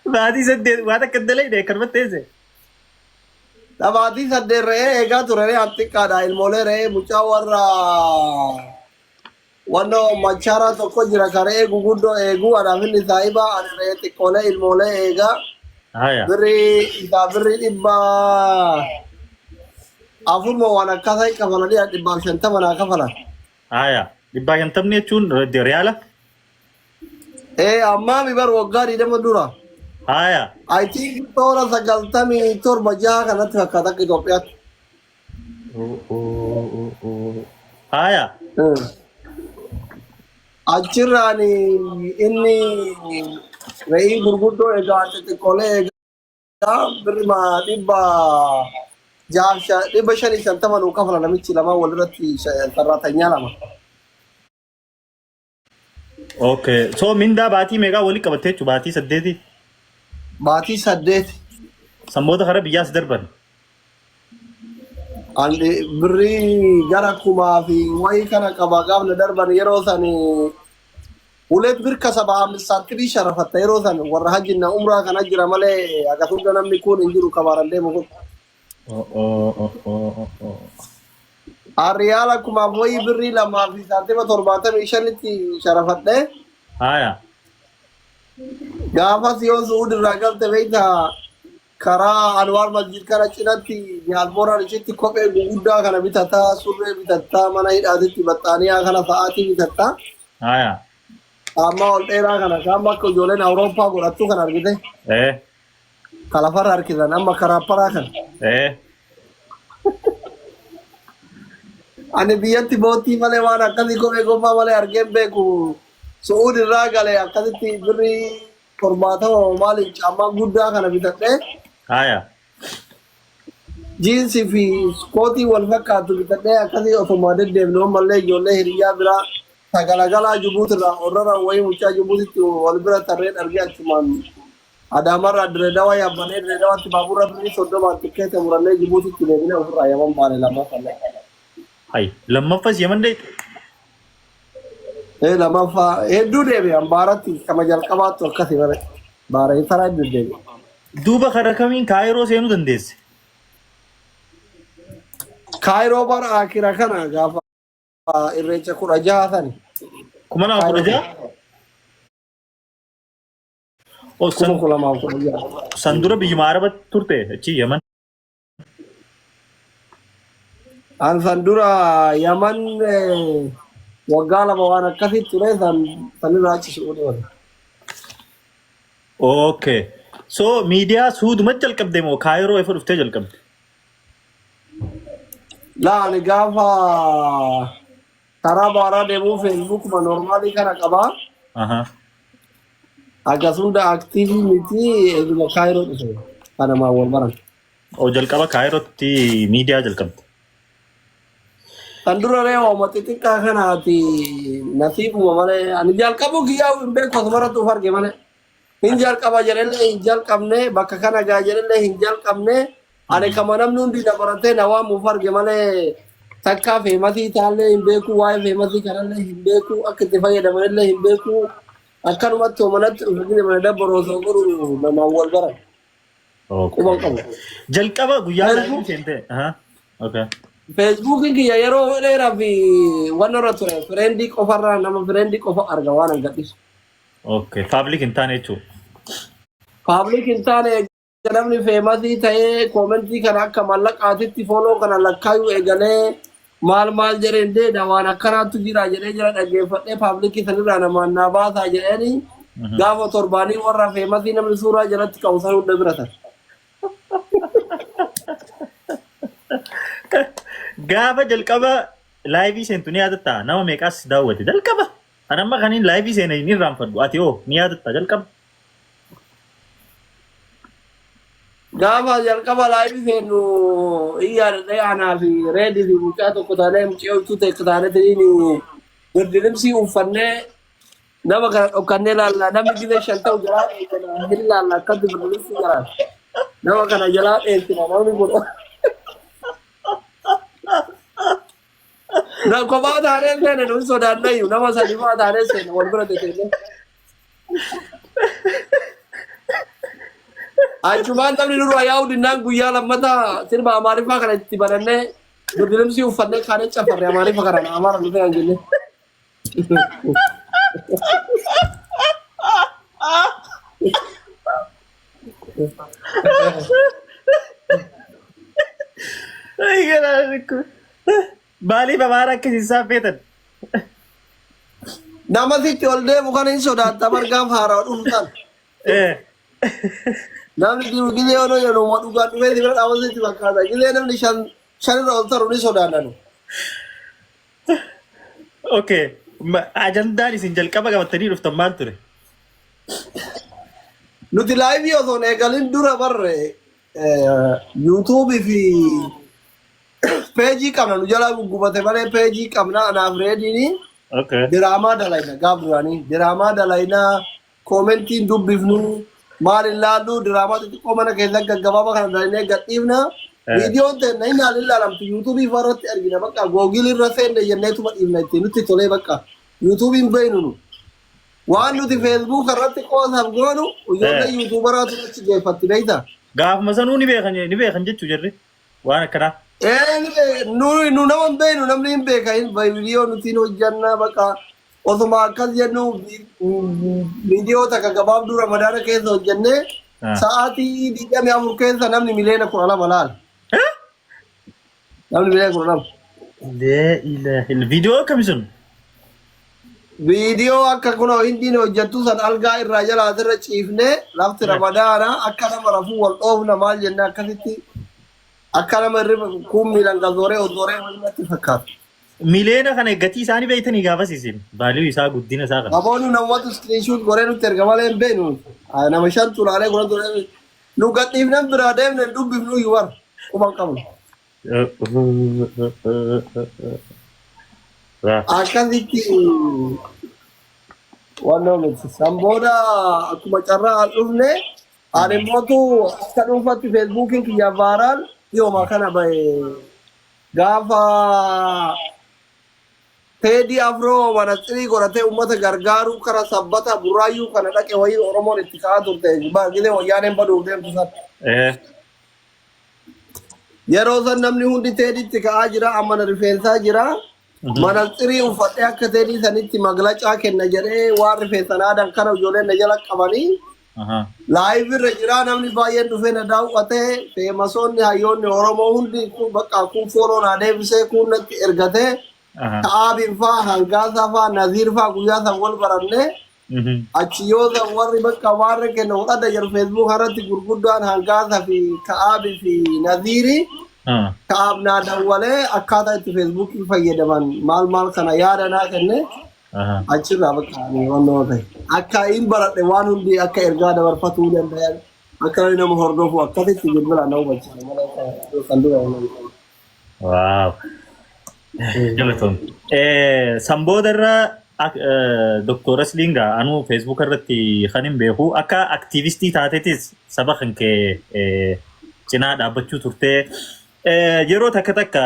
Baatii 8 waan akka hin dalayne akkanumatti teesse. Baatii 8 re'ee eegaa ture, re'ee xiqqaadha, ilmoolee re'ee. Mucaa warra wannoo machaaraa tokko jira ka re'ee guguddoo eeguu, anaaf inni saahiba, ani re'ee xiqqoolee ilmoolee eegaa. Birrii isaa birrii 400 moo waan akkasii kafalanii 150 naa kafalan. Haya. 150 jechuun riyaala? Ee, ammaa mi bar, waggaa 20 dura. I think toora 97 jaha kanatti fakkaata akka Itoophiyaatti. Achirraan inni re'ii gurguddoo egaa, xixiqqoolee egaa, birrima 600, 550 nuu kafala namichi lamaan walirratti sarraatanyaa lama. Okay. So mindaa baatii meeqaa walitti qabattee jechuudha? Baatii 8? Baatii 8. Sanboota kara biyyaas darban. Ani birrii gara kumaa fi wayii kana qaba gaafna darban. Yeroo san ሁለት ብር ከሰባ አምስት ሳንቲም sharafatta. Yeroo san warra hajjinna umraa kana jira malee hagas hunda namni kun hin jiru kabaaran deemu kun. Riyaala kumaaf wayii, birrii lamaa fi saantima 75tti sharafadhe. Gaafas yoo Su'uud irraa galte beektaa, karaa Anwaar Masjid kana cinatti diyaaspooraan ishitti kophee guguddaa kana bitataa, surree bitataa, mana hidhaatitti baxxaaniyaa kana sa'aatii bitataa. Amma ol dheeraa kana kaan bakka ijoolleen Awurooppaa godhattu kan argite. Kalafarra harkisan amma karaapparaa kana. Ani biyyatti boottii malee waan akkasii kophee goffaa malee argeen beeku. Su'uud irraa galee akkasitti birrii 70 maaliif caammaa guddaa kana bitadhee, jiinsii fi kootii wal fakkaatu bitadhee, akkasii osuma deddeemnu ammallee ijoollee hiriyyaa biraa sagalagalaa Jibuutirraa orrara wayii mucaa Jibuutitti wal bira tarreen argee, achumaan Adaamarraa Direedawaa yaabbannee, Direedawaatti baabura birrii 30n tikkeeta murannee Jibuutitti deebinee ofirraa Yaman baane lammaffallee. Hay, lammaffas Yaman deete. Ee, lammaffaa hedduu deebi'e baaratti, kama jalqabaattu akkasii malee baara karaa hedduu deebi'e. Duuba karaa kamiin Kaayiroo seenuu dandeesse? Kaayiroo bara akira kana gaafa irreecha 16 sani. 2016? Oh, 2016. San dura biyyuma Araba turte achi Yaman. An san dura Yaman waggaa 2 waan akkasii ture, san sanirraa achi Su'uudii wal. Okay. So miidiyaa suuduma jalqabde moo Kaayiroo efa dhuftee jalqabde? Laa, ani gaafa karaa baaraa deemuu Facebookuma normalii kana qabaa. Hagas hunda active miti, eeguma Kaayiroo dhufe kanamaan wal baran. O, jalqaba Kaayirootti miidiyaa jalqabde. Kan dura ree hooma xixiqqaa kanaati, nasiibuma malee ani jalqabuu kiyyaa hin beeku, asumarratti of arge malee. Hin jalqaba jedhellee hin jalqabne, bakka kana gaa jedhellee hin jalqabne. Ani kama namni hundi na baratee na waamuuf arge malee takka famous taallee hin beeku, waa'ee famous kanallee hin beeku, akka itti fayyadamanillee hin beeku. Akkanumatti homanatti dhufe mana dabbaroo osoo godhu namaan wal baran. Quban qabu. Jalqaba guyyaa Facebook- live seente. Aha. Okay. Facebookiin kiyya yeroo dheeraa fi waan irra ture friend qofarraa, nama friend qofa arga waan an gadhisu. Okay. Public hin taane jechuudha. Public hin taane. Namni famous ta'ee comment kana akka mallaqaatitti follow kana lakkaayuu eegalee, maal maal jedheen deeda, waan akkanaatu jira jedhee jira dhaggeeffadhee, public sanirraa namaan naa baasaa jedheeni, gaafa torbaanii warra famous namni suuraa jalatti qabu san hunda bira tare. Gaafa jalqaba live seentu ni yaadattaa? Nama meeqaas daawwate jalqaba? Ani amma kaniin live seene hin irraanfadhu. Ati hoo ni yaadattaa jalqaba? Gaafa jalqaba live seennu hin yaadadhee, anaa fi reedii fi mucaa tokko taanee, mucayyoo tokko taanee tiriin birdilimsii uffannee nama kana dhokkannee laalla. Namni gizee 5 ta'u jalaa dheessina, hin laalla akkatti birdilimsii jalaa nama kana jalaa dheessina. Namni kun na kophaa taanee seene, nu sodaannayyuu nama sadi fa'aa taanee seene, wal bira teteenne. Achumaan namni nurraa yaa'uu dinnaan guyyaa lammataa sirba Amaariffaa kana itti banannee birdilimsii uffannee kaanee cafarre Amaariffa kanaan Amaara dhufee kan jenne. Ay, garaa Maaliif Amaara akkasiin saffeetan? Nama sitti ol deemu kana hin sodaatta margaaf haaraa dhuftan. Namni jiru gizee yoo jedhu uma dhugaan dhufee si bira dhaabatu sitti fakkaata. Gizee namni shan shanirra ol taru ni sodaannanu. Okay. Ajandaan isin jalqaba qabattanii dhuftan maal ture? Nuti live osoo hin eegalin dura barre yuutuubii fi peejii qabna nu jalaa guggubate malee peejii qabna anaaf reediini diraamaa dalayna gaaf duraanii diraamaa dalayna koomentiin dubbifnu maal hin laallu diraamaa xixiqqoo mana keessa gaggabaabaa kana dalaynee gadhiifna. Viidiyoon teenna hin hin laalamtu yuutuubii fa'aa irratti argina bakka googil irra seenne jenneetuma dhiifna ittiin nutti tolee bakka yuutuubiin beeynu nu. Waan nuti feesbuuk irratti qoosaaf goonu ijoollee yuutuubaraatu achi geeffatti beektaa? Gaafuma sanuu ni beekan jechuu jarri waan akkanaa. Ee, nu nama hin beeknu, namni hin beeka viidiyoo nuti hin hojjanna bakka osuma akkas jennu viidiyoo takka gabaabduu Ramadaana keessa hojjennee sa'aatii 24 keessa namni miliyoona 12 laala. Namni miliyoona 12. Laa ilaaha illa. Viidiyoo akkamii sun? Viidiyoo akka kunoo hindiin hojjettu san algaa irraa jalaa asirra ciifnee lafti Ramadaana akka nama rafuu wal dhoofna maal jennee akkasitti akka nama hirriba kuun miilaan gazooree ozooree wayinatti fakkaata. Miliyoona kana gatii isaanii beektanii gaafas isin value isaa guddina isaa kana. Namoonni namatti screenshot godhee nutti erga malee hin beeknu. Nama shan tulaalee godhan ture. Nu gadhiifnan biraa deemne hin dubbifnu iyyuu bara. Quba hin qabnu. Akkasitti wannoo miti. San booda akkuma carraa al dhufne ani immootu akka dhuunfaatti feesbuukiin kiyya viral dhiyooma kana bahe gaafa Teedii Afroo manaxirii godhatee uummata gargaaruu kara sabbata burraayyuu kana dhaqe wayii Oromoon itti ka'aa turte gilee wayyaaneen baduuf deemtu san. Yeroo san namni hundi Teediitti ka'aa jira, amma na rifeensaa jira. Manaxirii uffadhee akka Teedii sanitti maglacaa kenna jedhee waan rifeensa naadan kana ijoolleen na jala qabanii live irra jira namni baay'een dhufee na daawwate famousoonni hayyoonni Oromoo hundi kun bakka kun follow naa deebisee kun natti ergatee Ka'aabiin faa Hangaasaa faa Naziir faa guyyaa san wal baranne achi yoo san warri bakka waan kenna fudhadha jedhu feesbuuk irratti gurguddaan Hangaasa fi Ka'aabii fi Naziiri Ka'aab naa dawwalee akkaataa itti feesbuukii fayyadaman maal maal kana yaada naa kenne achirraa bakka ani wannoo ta'e akka hin baradhe waan hundi akka ergaa dabarfatuu danda'an akka namni nama hordofu akkasitti bilbilaan na hubachiisa malee kan dura hin Wow. Galatoom. San booda irra Dr. Asliin gaa anuu Facebook irratti kan hin beeku akka aktiivistii taatetis saba kan kee cinaa dhaabbachuu turtee yeroo takka takka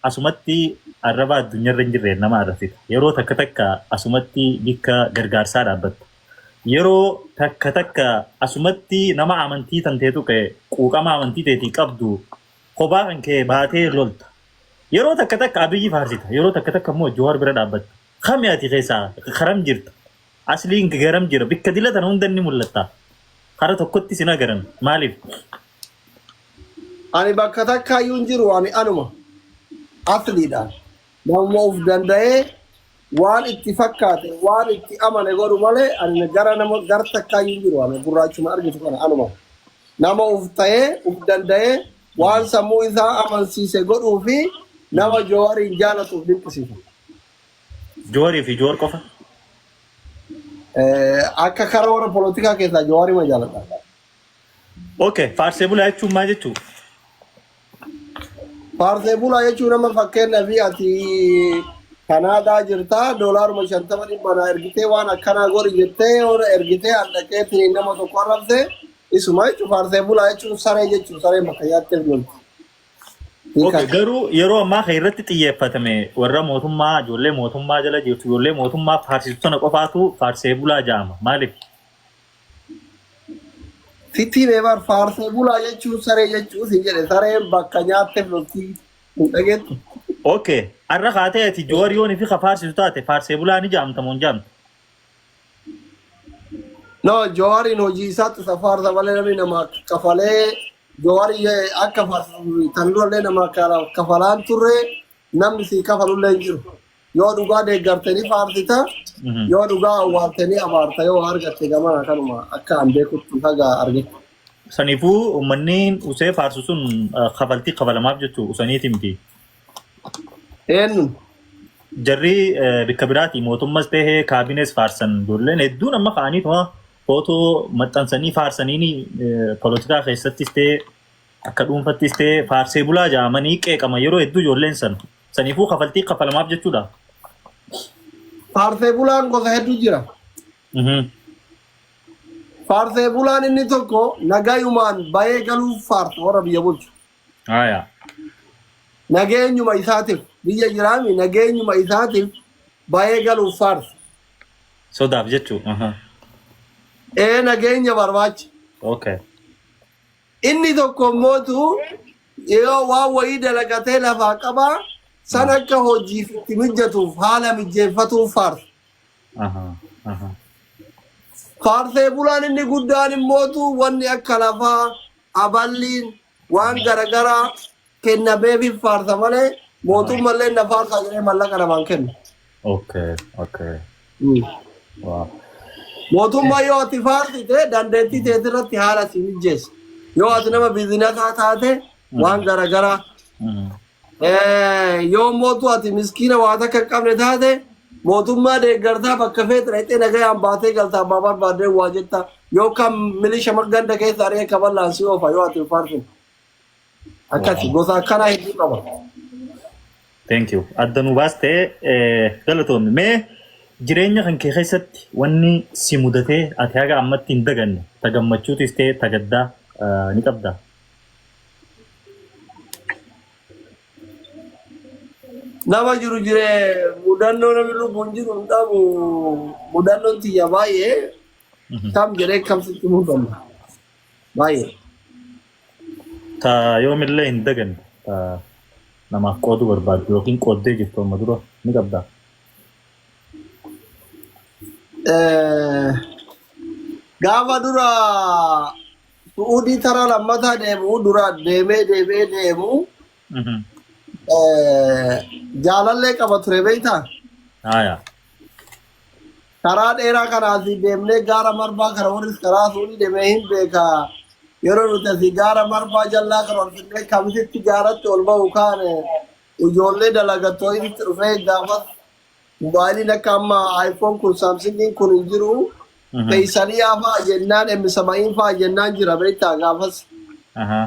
asumatti arraba addunyaarra hin jirre nama arrabsita. Yeroo takka takka asumatti bikka gargaarsaa dhaabbatta. Yeroo takka takka asumatti nama amantii tanteetu ka'e quuqama amantii teetii qabdu kophaa kan kee baatee lolta. Yeroo takka takka Abiyyi faarsita. Yeroo takka takka immoo Jawaar bira dhaabbatta. Kami ati keessaa karam jirta? Asliin garam jira? Bikka dila tana hunda ni mul'atta. Kara tokkotti sin agaran. Maaliif? Ani bakka takkaayyuu hin jiru ani anuma asliidha. Namuma of danda'ee waan itti fakkaate waan itti amane godhu malee ani gara nama gara takkaayyuu hin jiru ani gurraachuma argitu kana anuma. Nama of ta'ee of danda'ee waan sammuu isaa amansiise godhuu fi nama Jawaariin jaalatuuf dinqisiisa. Jawaarii fi Jawaar qofa. Akka karaa warra polotikaa keessaa Jawaarii ma jaaladha. Okay, faarsee bulaa jechuun maal jechuu? Faarsee bulaa jechuun nama fakkeenyaa fi ati Kanaadaa jirtaa doolaaruma 50 dhibba naa ergitee waan akkanaa godhi jettee yoo ergitee handhaqeetiin nama tokko arrabse isuma jechuun faarsee bulaa jechuun saree jechuun sareen bakka nyaatteef lolti. Okay, garuu yeroo ammaa kan irratti xiyyeeffatame warra mootummaa ijoollee mootummaa jala jirtu ijoollee mootummaa faarsitu sana qofaatu faarsee bulaa jedhama. Maaliif? Sitti himee bar, faarsee bulaa jechuun saree jechuu si jedhe, sareen bakka nyaatteef loltii hin dhageettu. Okay. Arra kaatee ati Joowar yoon fi kafaarsitu taate faarsee bulaa ni jaamta moo hin jaamtu? No, Jawaariin hojii isaatti isa faarsa malee namni nama kafalee Jawaarii akka faarsu tan durallee nama kafalaan turre, namni sii kafalullee hin jiru. Yoo dhugaa deeggartanii faarsita, yoo dhugaa awwaaltanii abaarta yoo argatte gamana kanuma akka an beekutti haga argette. Saniifuu uummanni usee faarsu sun kafaltii kafalamaaf jechuu usaniiti miti. Eenyuun? Jarri bikka biraati mootummas ta'ee kaabinees faarsan ijoolleen hedduun amma ka'anii footoo maxxansanii faarsanii polotikaa keessattis ta'ee akka dhuunfattis ta'ee faarsee bulaa jedhamanii qeeqama yeroo hedduu ijoolleen san. Saniifuu kafaltii kafalamaaf jechuudha. Faarsee bulaan gosa hedduu jira. Faarsee bulaan inni tokko nagayumaan bayee galuuf faarsa warra biyya bulchu. Haaya. Nageenyuma isaatiif biyya jiraami, nageenyuma isaatiif bayee galuuf faarsa. Sodaaf jechuu. Ee, nageenya barbaacha. Inni tokko immootu yoo waan wayii dalagatee lafaa qabaa san akka hojiif itti mijatuuf haala mijeeffatuuf faarsa. Faarsee bulaan inni guddaan immootu wanni akka lafaa aballiin waan garagaraa kennameefiif faarsa malee mootummallee na faarsaa jedhee mallaqa namaan kennu. Mootummaa yoo ati faarsite dandeettii teetirratti haala si mijeessa. Yoo ati nama biizinasaa taate waan garagaraa. Yoo mootu ati miskiina waa takka hin qabne taate mootummaa deeggartaa bakka feete dhaqxee nagayaan baatee galtaa abbaa barbaaddee waa jetta, yookaan milisha ganda keessa ari'ee kaballaan si oofa yoo ati hin faarsine. Akkasi gosa akkanaa hedduu qaba. Thank you. Adda nu baastee galatoomi. Mee jireenya kan kee keessatti wanni si mudatee ati haga ammatti hin daganne ta gammachuutis ta'e ta gaddaa ni qabdaa? Nama jiru jiree mudannoo namni lubbuun jiru hin dhabu, mudannoon tiyya baay'ee kam jedhee kam sitti mudanna baay'ee. Ta yoomillee hin daganne ta namaaf qooduu barbaaddu yookiin qooddee jirtu amma dura ni qabdaa? Gaafa dura Su'uudii tara lammataa deemu dura deemee deemee deemu jaalallee qaba ture beektaa? Haaya. Karaa dheeraa kana asii deemnee gaara marbaa kana warris karaa Su'uudii deemee hin beekaa. Yeroo nuti asii gaara marbaa jallaa kana ol finnee kamisitti gaaratti ol bahu kaane ijoollee dalagattoonitti dhufee, gaafas mobaayiliin akka amma iPhone kun Samsungiin kun hin jiru. Feysaliyaa fa'a jennaan M70 fa'a jennaan jira beektaa gaafas. Aha.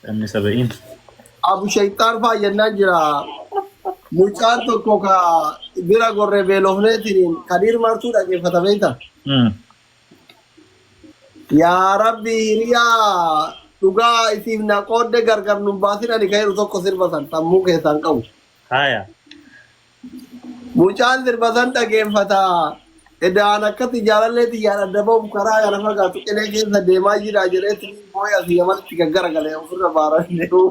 Inni saba'iin. Abu Shayxaan fa'a jennaan jira. Mucaan tokko ka bira gorree beelofneetiin Kadiir Martuu dhaggeeffata beektaa. Yaa Rabbi, hiriyaa dhugaa isiif na qoodde gargar nun baasin, ani kan jedhu tokko sirba san sammuu keessaan qabu. Haaya. Mucaan sirba san dhageeffata. Edaan akkatti jaalallee xiyyaan adda ba'uuf karaa kana fagaatu qilee keessa deemaa jira jedheetti boo'ee asii yamanitti gaggaragalee ofirra baaran deemu.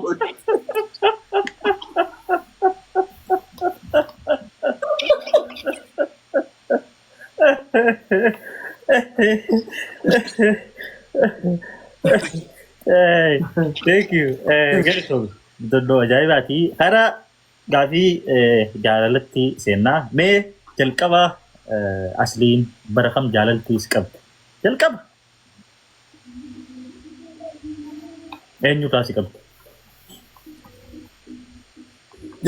Hey, thank you. Galatoom. Doddoo ajaa'ibaati. Karaa gaafii jaalalatti seennaa. Mee jalqaba asliin bara kam jaalaltii si qabde? Jalqaba. Eenyurraa si qabde?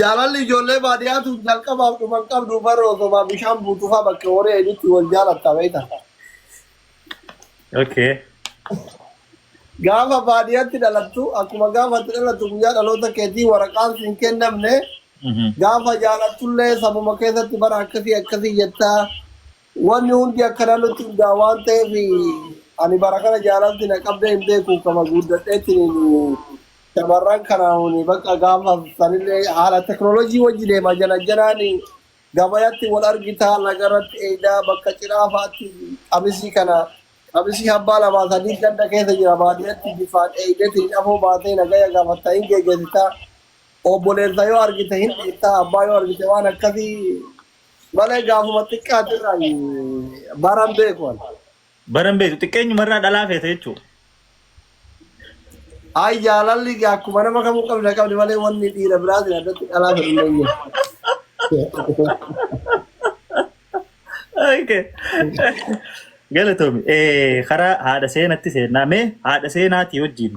Jaalalli ijoollee baadiyyaatu jalqabaaf dhuman qabdu bara osoo bishaan buutufaa bakka horii eegutti wal jaalatta beekta. Gaafa baadiyyaatti dhalattu, akkuma gaafa itti dhalattu guyyaa dhaloota keetii waraqaan siin kennamne, gaafa jaalattullee sabuma keessatti bara akkasii akkasii jettaa, wanni hundi akka naannootti hundaa waan ta'eef ani bara kana jaalalti na qabdee hin beeku, kama guddadheetiin shamarran kanaan bakka gaafa sanillee haala teknooloojii wajji deema jala jalaan gabayatti wal argitaa, lagarratti eedaa bakka cidhaa fa'aatti qamisii kana Qabisi abbaa lamaa sadii ganda keessa jira baadiyyaatti bifaan eeydeetiin afoo baatee nagaya gaafatta hin geggeessitaa. Obboleessa yoo argite hin dhiittaa abbaa yoo argite waan akkasii malee gaafuma xiqqaatirraa baran beeku ani. Baran beektu xiqqeenyumarraa dhalaa feete jechuudha. Ay jaalalli akkuma nama kamuu qabna qabdi malee wanni dhiira biraatiin addatti dhalaa fedhu hin jiru. Okay. Galatoomi. Karaa haadha seenatti seennaa mee haadha seenaatii wajjin